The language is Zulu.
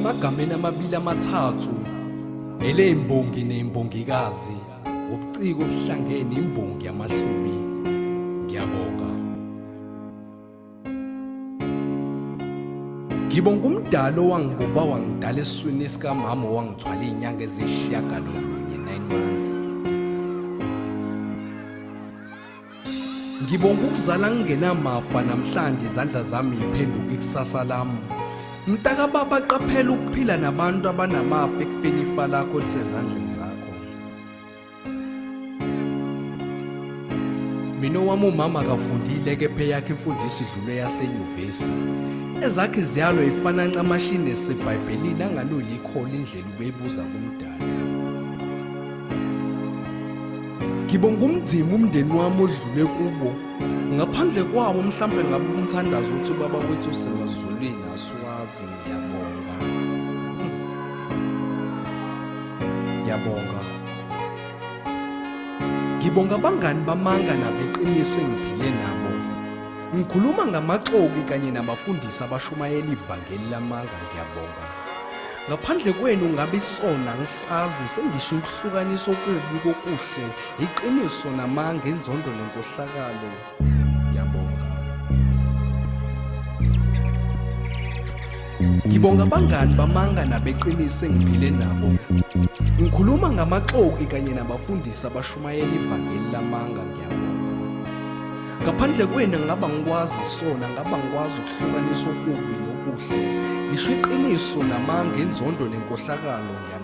Emagameni amabili amathathu eleyimbongi neyimbongikazi ubuciko obuhlangene imbongi yamahlubi ngiyabonga. Ngibonga umdali owangibumba wangidala esiswini sikamama owangithwala iy'nyanga eziyishiyagalolunye 9 months. Ngibonga ukuzala ngingenamafa namhlanje izandla zami yiphenduka ikusasa lami. Mntakababa qaphela ukuphila nabantu abanamafa ekufeni ifa lakho lisezandleni zakho. Mina owami umama akafundile kepha eyakhe imfundiso idlule yasenyuvesi. Ezakhe iziyalo ifana ncamashi nesebhayibhelini anganuli ikhona indlela ubeyibuza kumdali. Ngibonga umnzima umndeni wami odlule kubo. Ngaphandle kwawo mhlampe ngabe umthandazo uthi ubaba wethu osemazulwini asiwazi ngiyabonga. Ngiyabonga. Ngibonga abangani bamanga nabeqiniso engiphile nabo. Ngikhuluma ngamaxoki kanye nabafundisi abashumayela ivangeli lamanga ngiyabonga. Ngaphandle kwenu ngabe isona ngisazi sengisho ukuhlukanisa okubi kokuhle, iqiniso namanga, inzondo nenkohlakalo. Ngiyabonga. Ngibonga abangani bamanga nabeqiniso engiphile nabo. Ngikhuluma ngamaxoki kanye nabafundisi abashumayela ivangeli lamanga ngiyabonga. Ngaphandle kwenu ngaba ngikwazi isona, ngaba ngikwazi ukuhlukanisa okubi nokuhle. Ngisho iqiniso namanga, inzondo nenkohlakalo ngiyabonga.